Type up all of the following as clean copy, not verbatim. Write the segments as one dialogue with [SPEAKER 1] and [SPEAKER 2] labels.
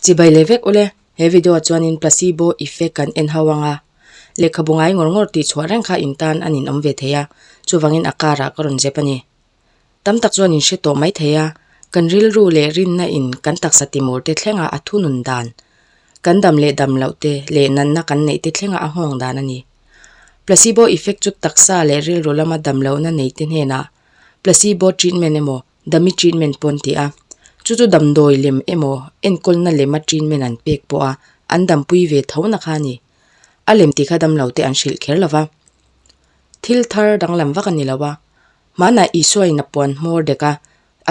[SPEAKER 1] Chibai leh vek ule, he video ah chuanin placebo effect kan en ho ang a, lehkhabu ngai ngawr ngawr tih chhuah reng kha in tan a ninawm ve thei a, chuvangin a car ah ka rawn zep a ni. Tam tak chuan in hre tawh mai thei a, kan rilru leh rinna in kan taksa timur te thlenga a thunun dan, kan dam leh dam loh te leh natna kan neih te thlenga a nghawng dan a ni. Placebo effect chu taksa leh rilru lama dam lohna nei te hnenah placebo treatment emaw dummy treatment pawh an ti a, chu chu damdawi lem emaw enkawlna lema treatment an pek pawh a an dampui ve tho na kha a ni. A lem tih kha damlo te an hrilh kher lo va. Thil thar danglam vak a ni lo a, hmanah Isua in a puan hmawr dek a,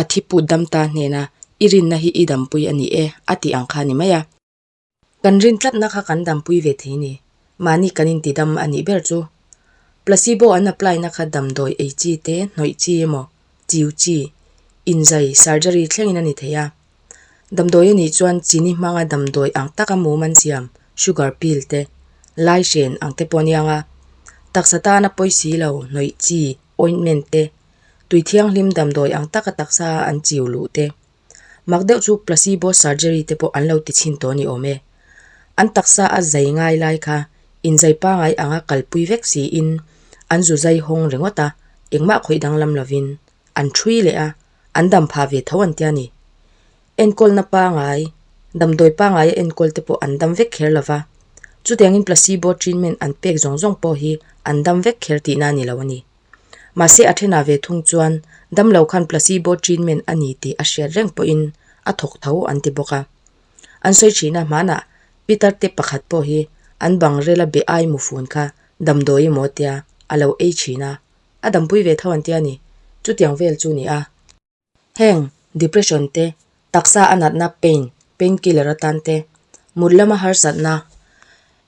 [SPEAKER 1] a thi put dam ta hnena i rinna hi i dampui a ni e a tih ang kha a ni mai a. Kan rin tlatna kha kan dampui ve thei ni. Mahni kan inti dam a nih ber chu. Placebo an apply na kha damdawi ei chi te, hnawih chi emaw, chiu chi, inzai, surgery, thlengin a ni thei a. Damdawi a nih chuan chini hmanga damdawi ang taka mum an siam, sugar pill te, lai hren ang te pawh a niang a. Taksa tana pawi si lo, hnawih chi, ointment te, tui thianghlim damdawi ang taka taksa an chiu luh te. Mak deuh chu placebo surgery te pawh an lo ti chhin tawh a ni awm e. An taksa a zai ngai lai kha inzai pangai anga kalpui vek siin an zu zai hawng ringawt a, engmah khawih danglam lovin an thui leh a, an dam phah ve tho an tia ni. Enkawlna pangai, damdawi pangaia enkawl te pawh an dam vek kher lova, chutiangin placebo treatment an pek zawng zawng pawh hi an dam vek kher tihna a ni lo a ni. Mahse a thenah ve thung chuan damlo khan placebo treatment a ni tih a hriat reng pawhin a thawk tho an ti bawk a. An sawi thina hmanah Peter te pakhat pawh hi an bang rela be ai mu fun kha damdawi emaw tia a lo ei thin a, a dampui ve tho an tia ni. Chutiang vel chu ni a. Heng depression te, taksa a natna pain, pain killer atan te, mut lama harsatna,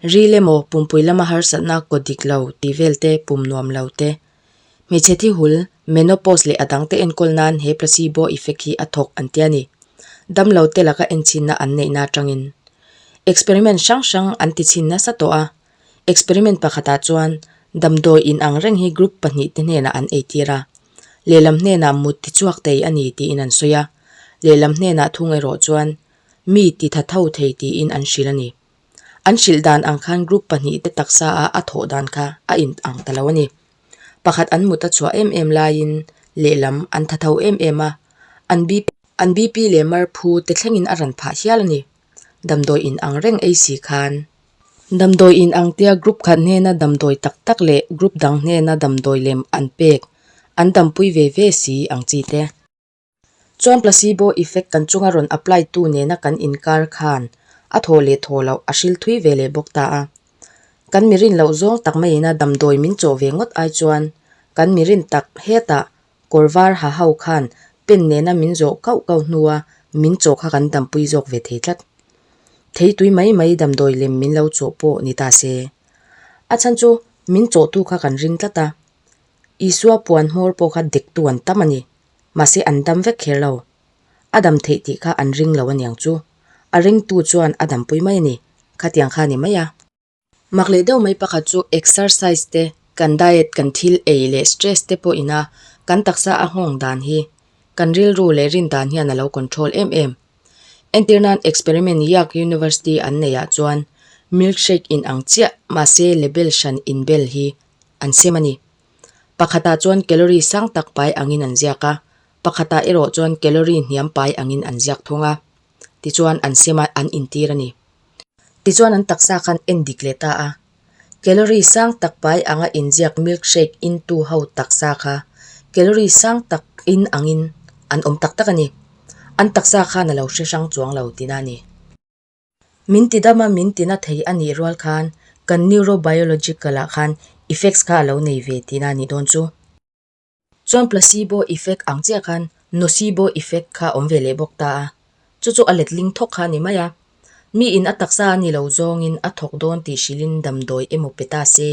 [SPEAKER 1] ril emaw pumpui lama harsatna kaw dik lo tih vel te, pum nuam lo te, hmeichhe thi hul, menopause leh a dang te enkawl nan he placebo effect hi a thawk an tia ni. Damlo te laka enchhinna an neihna atangin experiment hrang hrang an ti chhin nasa tawh a, Experiment pakhatah chuan damdawi inang reng hi group pahnihte hnenah an eitir a, lehlam hnenah mut tichhuak thei a ni tiin an sawi a, lehlam hnenah thung erawh chuan mi ti tha tho thei tiin an hrilh a ni. An hrilh dan ang khan group pahnihte taksa a a thawh dan kha a inang ta lo a ni. Pakhat an mut a chhuah em em laiin lehlam an tha tho em em a, an BP an BP leh marphu te thlengin a ran phah hial a ni. Damdawi inang reng ei si khan. Damdawi in ang tia group khat hnena damdawi tak tak leh group dang hnena damdawi lem an pek an dampui ve ve si ang chi te. Chuan placebo effect kan chunga rawn apply tu nena kan inkar khan a thaw leh thaw loh a hril thui ve leh bawk ta a. Kan mi rin loh zawng tak maiina damdawi min chawh ve ngawt ai chuan kan mi rin tak hetah kawr var ha ho khan pen nena min zawh kauh kauh hnua min chawh kha kan dampui zawk ve thei tlat. Thei tui mai mai damdawi lem min lo chawh pawh ni ta se. A chhan chu min chawhtu kha kan ring tlat a. Isua puan hmawr pawh kha dektu an tam a ni. Mahse an dam vek kher lo. A dam theih tih kha an ring lo aniang chu. A ringtu chuan a dampui mai a ni. Khatiang kha a ni mai a. Mak leh deuh mai pakhat chu exercise te, kan diet, kan thil ei leh stress te pawh ina kan taksa a nghawng dan hi kan rilru leh rin dan hian a lo control em em. Entir nan experiment York University an neih ah chuan milkshake in ang chiah mahse label hran inbel hi an sem a ni. Pakhatah chuan calorie sang tak pai angin an ziak a, pakhatah erawh chuan calorie hniam pai angin an ziak thung a. Tichuan an sem a, an intir a ni. Tichuan an taksa khan en dik leh ta a, calorie sang tak pai anga inziak milkshake in tu ho taksa kha calorie sang tak in angin an awm tak tak a ni. An taksa khan a lo hre hrang chuang lo tina a ni. Min ti dam a min tina thei a nih rual khan kan neurobiological ah khan effects kha a lo nei ve tina a nih dawn chu. Chuan placebo effect ang chiah khan nocebo effect kha awm ve leh bawk ta a, chu chu a letling thawk kha a ni mai a. Mi in a taksa a ni lo zawngin a thawk dawn tih hrilhin damdawi emaw pe ta se,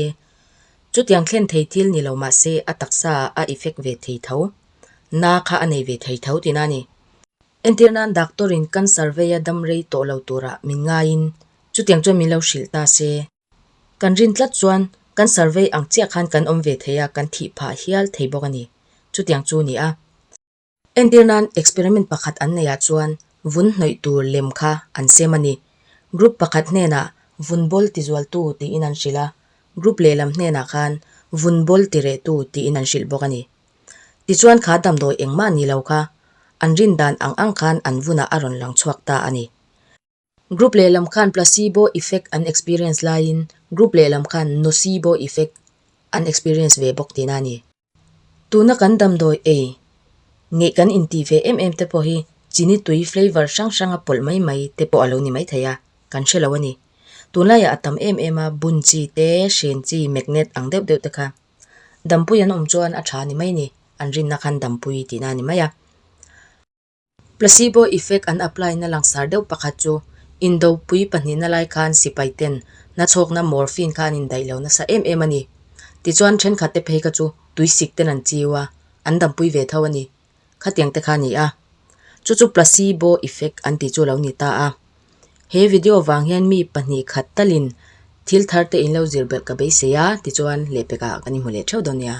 [SPEAKER 1] chutiang thlen thei thil ni lo mah se a taksa ah a effect ve thei tho. Na kha a nei ve thei tho tihna a ni. Entir nan doctor in cancer veia dam rei tawh lo turah min ngaiin chutiang chuan min lo hrilh ta se. Kan rin tlat chuan kan survey ang chiah khan kan awm ve thei a, kan thih phah hial thei bawk a ni. Chutiang chu a ni a. Entir nan experiment pakhat an neih ah chuan vun hnawih tur lem kha an sem a ni. Group pakhat hnenah vun bawl tizualtu tiin an hrilh a, group lehlam hnenah khan vun bawl tirehtu tiin an hrilh bawk a ni. Tichuan kha damdawi engmah ni lo kha an rin dan ang ang khan an vunah a rawn lang chhuak ta a ni. Group lehlam khan placebo effect an experience laiin group lehlam khan nocebo effect an experience ve bawk tihna a ni. Tuna kan damdawi ei ngeih kan intih ve em em te pawh hi chini tui flavour hrang hranga pawlh mai mai te pawh a lo ni maithei a, kan hre lo a ni. Tunlaiah a tam em em a, bun chi te, hren chi, magnet ang deuh deuh te kha dampui an awm chuan a tha ni mai ni, an rinna khan dampui tihna a ni mai a. Placebo effect an apply na langsar deuh pakhat chu indopui pahnihna lai khan sipai ten nachhawkna morphine kha an indaih lo nasa em em a ni. Tichuan thenkhat te phei kha chu tuisik ten an chiu a, an dampui ve tho a ni. Khatiang te kha a ni a. Chu chu placebo effect an tih chu a lo ni ta a. He video vang hian mi pahnih khat talin thil thar te in lo zir belh ka beisei a, tichuan lehpekah kan inhmu leh theuh dawn nia.